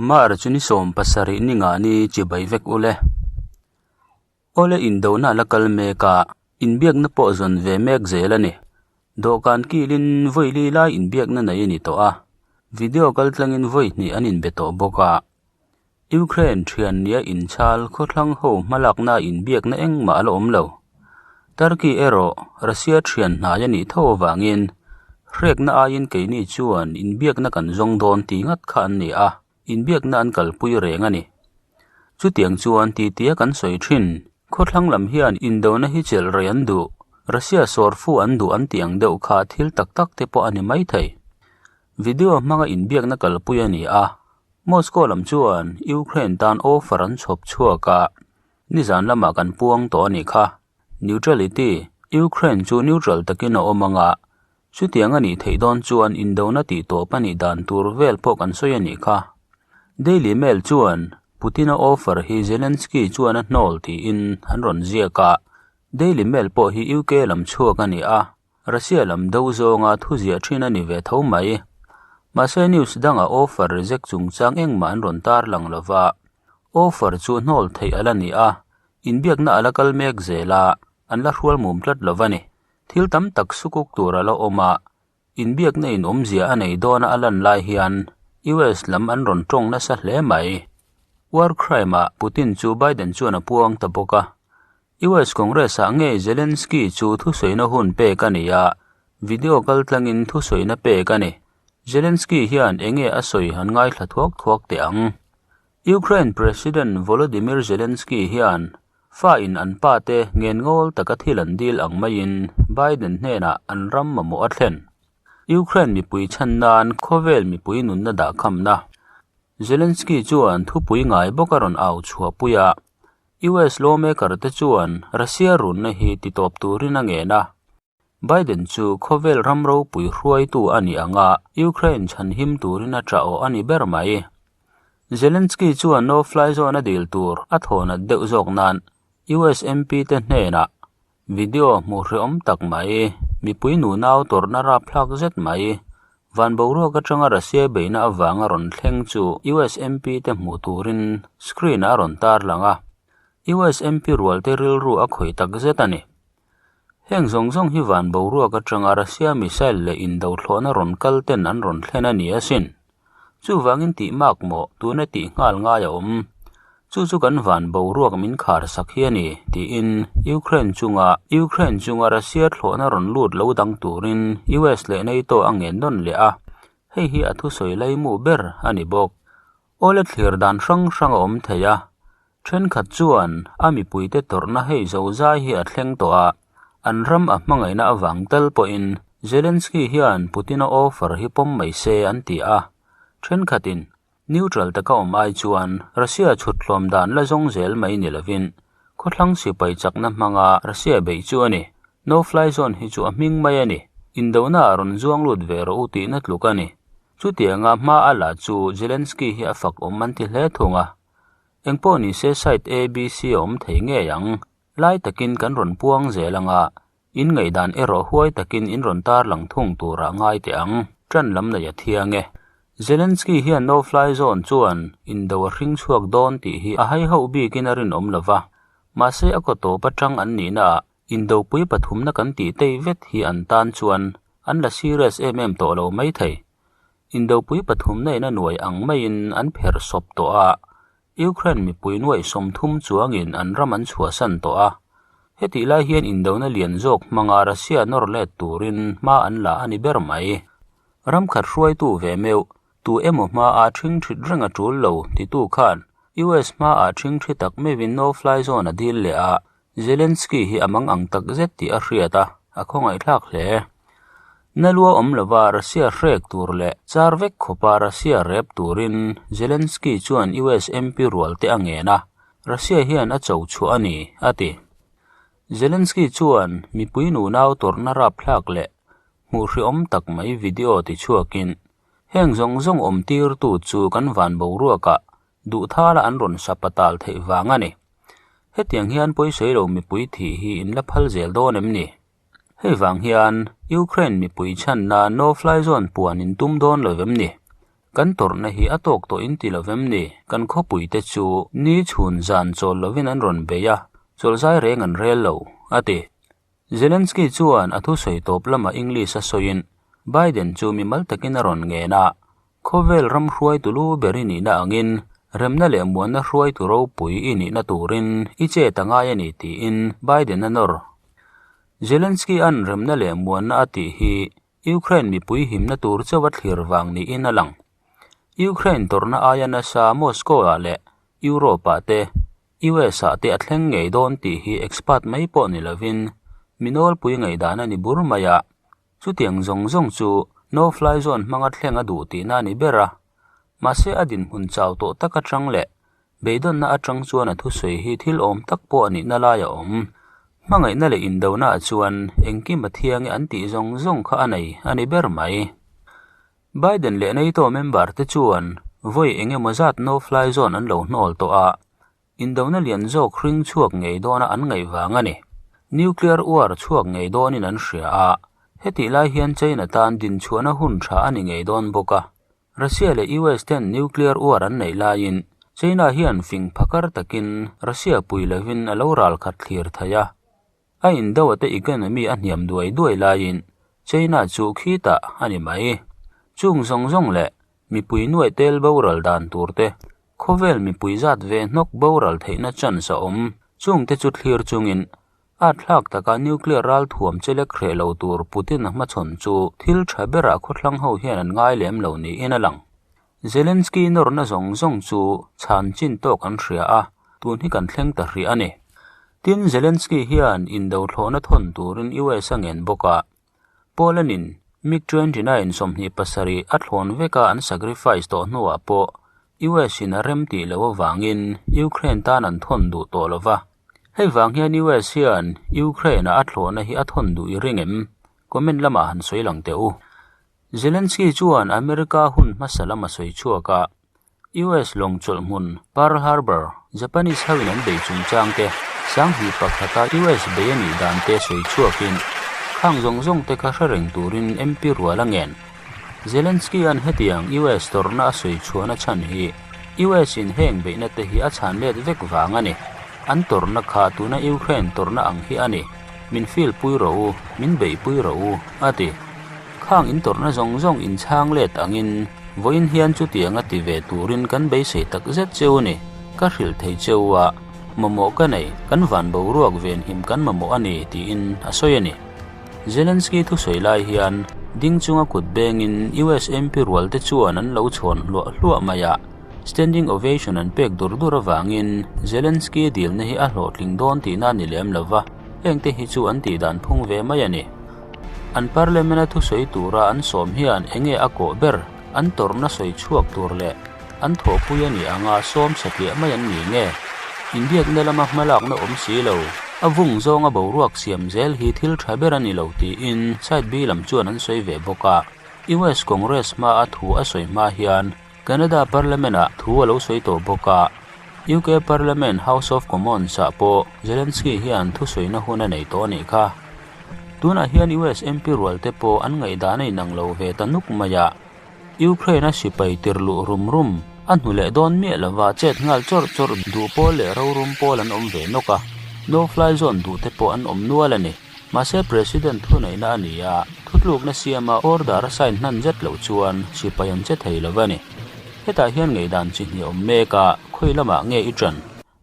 March ni 17 ni nga ni chibai vek ule. Awle indona la kal mek a, inbiakna pawh zawn ve mek zel a ni. Dawhkan kilin vawi li lai inbiakna nei a ni tawh a, video kal tlangin vawi hnih an inbe tawh bawk a. Ukraine thian nia inchhal khawthlang ho hmalakna inbiakna engmah a la awm lo. Turkey erawh Russia thian hnai a nih tho avangin hrekna aiin keini chuan inbiakna kan zawng dawn ti ngat kha an ni a. Inbiakna an kalpui reng a ni. Chutiang chuan titia kan sawi thin, khawthlang lam hian indona hi chelh rei an duh, Russia sawrfu an duh an tih ang deuh kha thil tak tak te pawh a ni maithei. Video hmanga inbiakna kalpui a ni a, Moscow lam chuan Ukraine tan offer an chhawp chhuak a, nizan lamah kan puang tawh a nih kha. Neutrality, Ukraine chu neutral takin a awm ang a, Chutiang a nih theih dawn chuan indona tih tawp a nih dan tur vel pawh kan sawi a nih kha. Daily Mail chuan Putin-a offer hi Zelensky chuan a hnawl tiin an rawn ziak a, Daily Mail pawh hi UK lam chhuak a ni a, Russia lam do zawnga thu ziah thin a ni ve tho mai. Mahse news dangah offer reject chungchang engmah an rawn tarlang lova, offer chu hnawl theih a la ni a, inbiakna a la kal mek zel a, an la hrual mum tlat lo va ni. Thil tam tak sukuk tur a la awm a, inbiakna in awmzia a nei dawna a lan lai hian US lam an rawn tawng nasa hle mai. War crime-ah Putin chu Biden chuan a puang ta bawk a. US Congress-ah ngei Zelensky chu thusawina hun pek a ni a, video kaltlangin thusawina pek a ni. Zelensky hian enge a sawi han ngaithla thuak thuak teh ang. Ukraine President Volodymyr Zelensky hian Fa in an pa te ngen ngawl taka thil an dil ang maiin Biden hnenah an ram mamawh a thlen. Ukraine mipui chhan nan khawvel mipui nunna dah khamna. Zelensky chuan thupui ngai bawk a rawn au chhuahpui a, US lawmaker te chuan Russia runna hi titawp turin a ngen a. Biden chu khawvel ram ropui hruaitu a nih ang a, Ukraine chhanhim turin a tah awh a ni ber mai. Zelensky chuan no-fly zone a dil tur a thawnat deuh zawk nan US MP te hnenah video hmuh hrehawm tak mai, mipui nunau tawrhna rapthlak zet mai, van boruak atanga Russia beihna avanga rawn thleng chu US MP te hmuh turin screen-ah a rawn tarlang a, US MP rualte rilru a khawih tak zet a ni. Heng zawng zawng hi van boruak atanga Russia missile leh indo thlawhna rawn kal ten an rawn thlen a ni asin. Chuvangin tih mak maw tuna tih nghal ngai a awm. Chu chu kan van boruak min khar sak hi a ni, tiin Ukraine chunga Ukraine chunga Russia thlawhna rawn lut lo dang turin US leh NATO a ngen nawn leh a, hei hi a thusawi laimu ber a ni bawk. Awle thlir dan hrang hrang a awm thei a, thenkhat chuan a mipuite tawrhna hei zozai hi a thleng tawh a, an ram a hmangaihna avang tal pawhin Zelensky hian Putin-a offer hi pawm mai se an ti a, thenkhatin neutral taka awm ai chuan Russia chhut hlawm dan la zawng zel mai ni lovin khawthlang sipai chakna hmanga Russia beih chu a ni. No fly zone hi chu a hming mai a ni, indona a rawn zuang lut ve rawh u tihna tluk a ni. Chutianga hma a la chu Zelensky hi a fak awm an ti hle thung a. Engpawh ni se site ABC a awm thei ngei ang. Lai takin kan rawn puang zel anga, in ngaihdan erawh huai takin in rawn tarlang thung turah ngai teh ang. Ṭan lam nei a thiang e. Zelensky hian no fly zone chuan indo a hring chhuak dawn tih hi a hai hauh bikin a rinawm lo va. Mahse a kaw tawp aṭang an nihnaah Indopui pathumna kan tih tei vet hi an tan chuan an la serious em em tawh lo mai thei. Indopui pathumna in a nuai ang maiin an pherh sawp tawh a, Ukraine mipui nuaih 30 chuangin an ram an chhuahsan tawh a. Hetih lai hian indona lian zawk hmanga Russia nawr let turin hma an la a ni ber mai. Ram khat hruaitu ve meuh, tu emaw hmaa ṭhing ṭhit reng a ṭul lo titu khan US hmaah ṭhing ṭhi tak meuhin no fly zone a dil leh a, Zelensky hi a mang ang tak zet tih a hriat a, a khawngaihthlak hle. Na lua awm lova Russia hrek tur leh char vek khawpa Russia rep turin Zelensky chuan US MP rual te a ngen a, Russia hian a cho chhuah a ni, a ti. Zelensky chuan mipui nunau tawrhna rapthlak leh hmuh hrehawm tak mai video tichhuakin, Heng zawng zawng awm tirtu chu kan van boruakah Duhthala an rawn sa patal theih vang a ni. Hetiang hian pawisawi lo mipui thih hi in la phal zel dawn em ni? Hei vang hian Ukraine mipui chhanna no fly zone puan in tum dawn lo vem ni? Kan tawrhna hi a tawk tawh in ti lo vem ni? Kan khawpuite chu ni chhun zan chawl lovin an rawn bei a, chawlhzai reng an rel lo, a ti. Zelensky chuan a thusawi tawp lamah English a sawiin Biden chu mimal takin a rawn ngen a, Khawvel ram hruaitu lu ber i nihna angin remna leh muanna hruaitu ropui i nihna turin i chet a ngai a ni tiin Biden a nawr. Zelensky-a'n remna leh muanna a tih hi Ukraine mipui himna tur chauh a thlir vang niin a lang. Ukraine tawrhna aia nasa Moscow-ah leh Europe-ah te, US-ah te a thleng ngei dawn tih hi expert mai pawh ni lovin mi nawlpui ngaihdan a ni bur mai a. Chutiang zawng zawng chu no-fly zone hmanga thleng a duh tihna a ni ber a. Mahse a dinhmun chau tawh tak atang leh Beidawnna atang chuan a thusawi hi thil awm tak pawh a nihna lai a awm. Hmangaihna leh indonaah chuan engkim a thiang e an tih zawng zawng kha a nei a ni ber mai. Biden leh NATO member te chuan vawi eng emaw zat no fly zone an lo hnawl tawh a, indona lian zawk hring chhuak ngei dawna an ngaih vang a ni. Nuclear war chhuak ngei dawnin an hria a, hetih lai hian China tan dinchhuahna hun tha a ni ngei dawn bawk a. Russia leh US ten nuclear war an neih laiin China hian fing phakar takin Russia pui lovin a lo ral khat thlir thei a. A indo ate economy a hniam duai duai laiin China chu khitah a ni mai. Chung zawng zawng leh mipui nuaih tel boral dan tur te, khawvel mipui zat ve hnawk boral theihna chance a awm chungte chu thlir chungin A thlak taka nuclear ralthuam chelek hreh lo tur Putin a hmachhawn chu thil tha berah khawthlang ho hian an ngai lem lo niin a lang. Zelensky nawrna zawng zawng chu chhan chin tawk an hria a, tun hi kan thleng ta hrih a ni. Tin, Zelensky hian indo thlawhna thawn turin US a ngen bawk a, Poland-in MiG 29 27 a thlawn veka an sacrifice tawh hnuah pawh US-in a rem tih loh avangin Ukraine tan an thawn duh tawh lo va. Hei vang hian US hian Ukraine-a a thlawhna hi a thawn duh i ring em? Comment lamah han sawi lang teh u. Zelensky chuan America hun hmasa lam a sawi chhuak a, US lawng chawlh hmun Pearl Harbor, Japanese hoin an bei chungchang te, 2001 a US bei a nih dan te sawi chhuakin khang zawng zawng te kha hre reng turin MP rual a ngen. Zelensky-a'n hetiang US tawrhna a sawi chhuahna chhan hi US in heng beihna te hi a chhan let vek vang a ni. An tawrhna kha tuna Ukraine tawrhna ang hi a ni. Min feel pui rawh u, min beihpui rawh u, a ti. Khang in tawrhna zawng zawng in chhang let angin vawiin hian chutiang a ti ve turin kan beisei tak zet cheu a ni. Ka hrilh thei cheu a, mamawh ka nei, kan van boruak venhim kan mamawh a ni tiin a sawi a ni. Zelensky thusawi lai hian ding chunga kut bengin US MP rual te chuan an lo chhawn hluah hluah mai a, standing ovation an pek dur dur avangin Zelensky dilna hi a hlawhtling dawn tihna a ni lem lova, hengte hi chu an tihdan phung ve mai a ni. An parliament a thusawi tura an sawm hian enge a kawh ber, an tawrhna sawi chhuak tur leh an thawhpui a nih anga sawm satliah mai an ni nge? Inbiakna lama hmalakna awm si lo, a vung zawnga boruak siam zel hi thil tha ber a ni lo tiin side B lam chuan an sawi ve bawk a. US Congress hmaa thu a sawi hma hian Canada Parliament-ah thu a lo sawi tawh bawk a, UK Parliament House of Commons-ah pawh Zelensky hian thusawina hun a nei tawh a nih kha. Tunah hian US MP rualte pawh an ngaihdan a inang lo ve ta nuk mai a, Ukraine-a sipai tir luh rum rum a hnu leh dawn miah lova chet nghal chawrh chawrh duh pawl leh rorum pawl an awm ve nawk a, no-fly zone duhte pawh an awm nual a ni. Mahse President thuneihna a ni a, thutlukna siama order a sign hnan zet loh chuan sipai an che thei lo a ni. Hetah hian ngaihdan chi hnih awm mek a, khawi lamah nge i ṭan?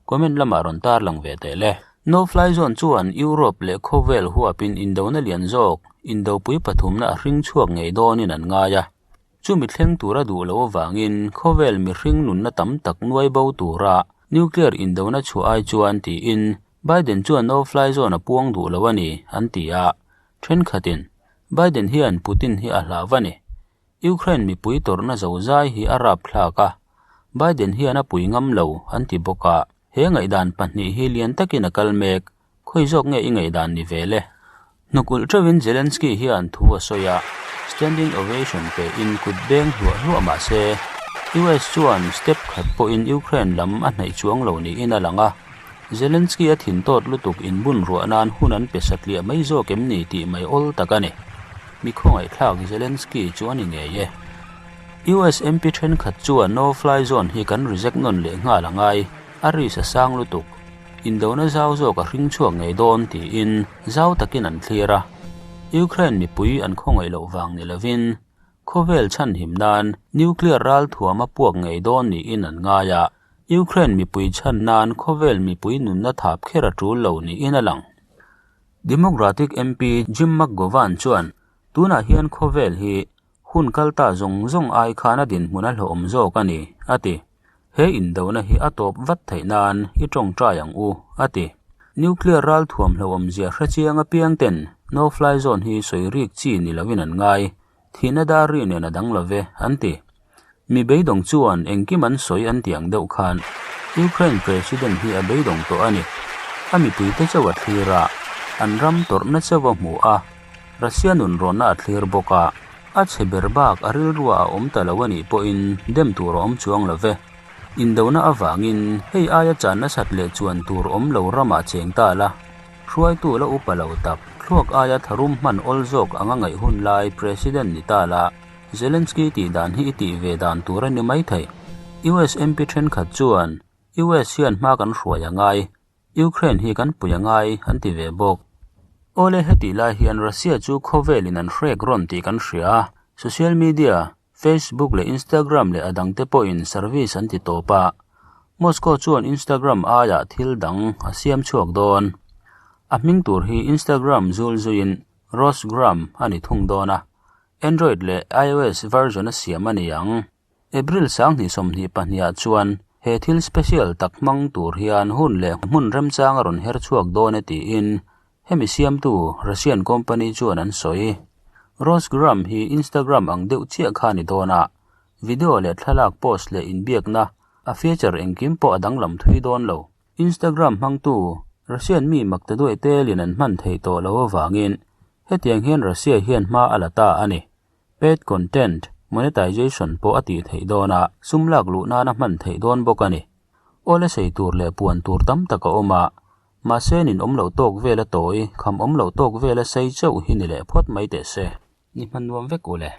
Comment lamah rawn tarlang ve teh le. No Fly Zone chuan Europe leh khawvel huapin indona lian zawk, indopui pathumna a hring chhuak ngei dawnin an ngai a. Chumi thleng tura duh loh avangin khawvel mihring nunna tam tak nuai bo tura nuclear indona chhuah ai chuan tiin Biden chuan no fly zone a puang duh lo a ni, an ti a. Thenkhatin, Biden hian Putin hi a hlau a ni. Ukraine mipui tawrhna zozai hi a rapthlak a, Biden hian a pui ngam lo, an ti bawk a. He ngaihdan pahnih hi lian takin a kal mek, khawi zawk nge i ngaihdan ni ve le? Hnukulh theuhin Zelensky hian thu a sawi a, standing ovation pein kut beng hluah hluah mah se, US chuan step khat pawhin Ukraine lam a hnaih chuang lo niin a lang a. Zelensky a thin tawt lutuk inbun ruah nan hun an pe satliah mai zawk em ni tih mai awl tak a ni. Mi khawngaihthlak Zelensky chu a ni ngei e. US MP thenkhat chuan No Fly Zone hi kan reject nawn leh nghal a ngai, a risk a sang lutuk. Indona zau zawk a hring chhuak ngei dawn tiin zau takin an thlir a. Ukraine mipui an khawngaih loh vang ni lovin khawvel chhanhim nan nuclear ralthuam a puak ngei dawn niin an ngai a, Ukraine mipui chhan nan khawvel mipui nunna thap kher a tul lo niin a lang. Democratic MP Jim McGovern chuan tunah hian khawvel hi Hun kal ta zawng zawng ai khan a dinhmun a hlawhawm zawk a ni, a ti. He indona hi a tawp vat theih nan i tawngtai ang u, a ti. Nuclear ralthuam hlauhawmzia hrechiang apiang ten No Fly Zone hi sawi rik chi ni loin an ngai, thihna dar ri nen a dang lo ve, an ti. Mi beidawng chuan engkim an sawi an ti ang deuh khan Ukraine President hi a beidawng tawh a ni. A mipuite chauh a thlir a, an ram tawrhna chauh a hmu a, Russia nun rawnna a thlir bawk a, a chhe ber bak a rilrua a awm ta lo a nih pawhin dem tur a awm chuang lo ve. Indona avangin hei aia chan nasat leh chuan tur awm lo ramah cheng ta la, hruaitu la upa lo tak, thluak aia tharum hman awl zawk anga ngaih hun lai President ni ta la, Zelensky tih dan hi i tih ve dan tur a ni maithei. US MP thenkhat chuan US hian hma kan hruai a ngai, Ukraine hi kan pui a ngai an ti ve bawk. Awle hetih lai hian Russia chu khawvelin an hrek rawn tih kan hria a, social media, Facebook leh Instagram leh a dangte pawhin service an ti tawp a, Moscow chuan Instagram aiah thil dang a siam chhuak dawn. A hming tur hi Instagram zul zuiin Rosgram a ni thung dawn a, Android leh iOS version a siam a ni ang. April 2022 ah chuan he thil special tak hmang tur hian hun leh hmun remchang a rawn her chhuak dawn e tiin hemi siamtu Russian company chuan an sawi. Rosgram hi Instagram ang deuh chiah kha a ni dawn a, video leh thlalak post leh inbiakna a feature engkim pawh a danglam thui dawn lo. Instagram hmangtu Russian mi makta duai telin an hman theih tawh loh avangin hetiang hian Russia hian hma a la ta a ni. Paid content monetization pawh a tih theih dawn a, sum lak luh nana hman theih dawn bawk a ni. Awle sei tur leh puan tur tam tak a awm a, mahse nin awm loh tawk vela tawi, kham awm loh tawk vela sei chauh hi ni leh phawt mai teh se. Ni hman nuam vek u le.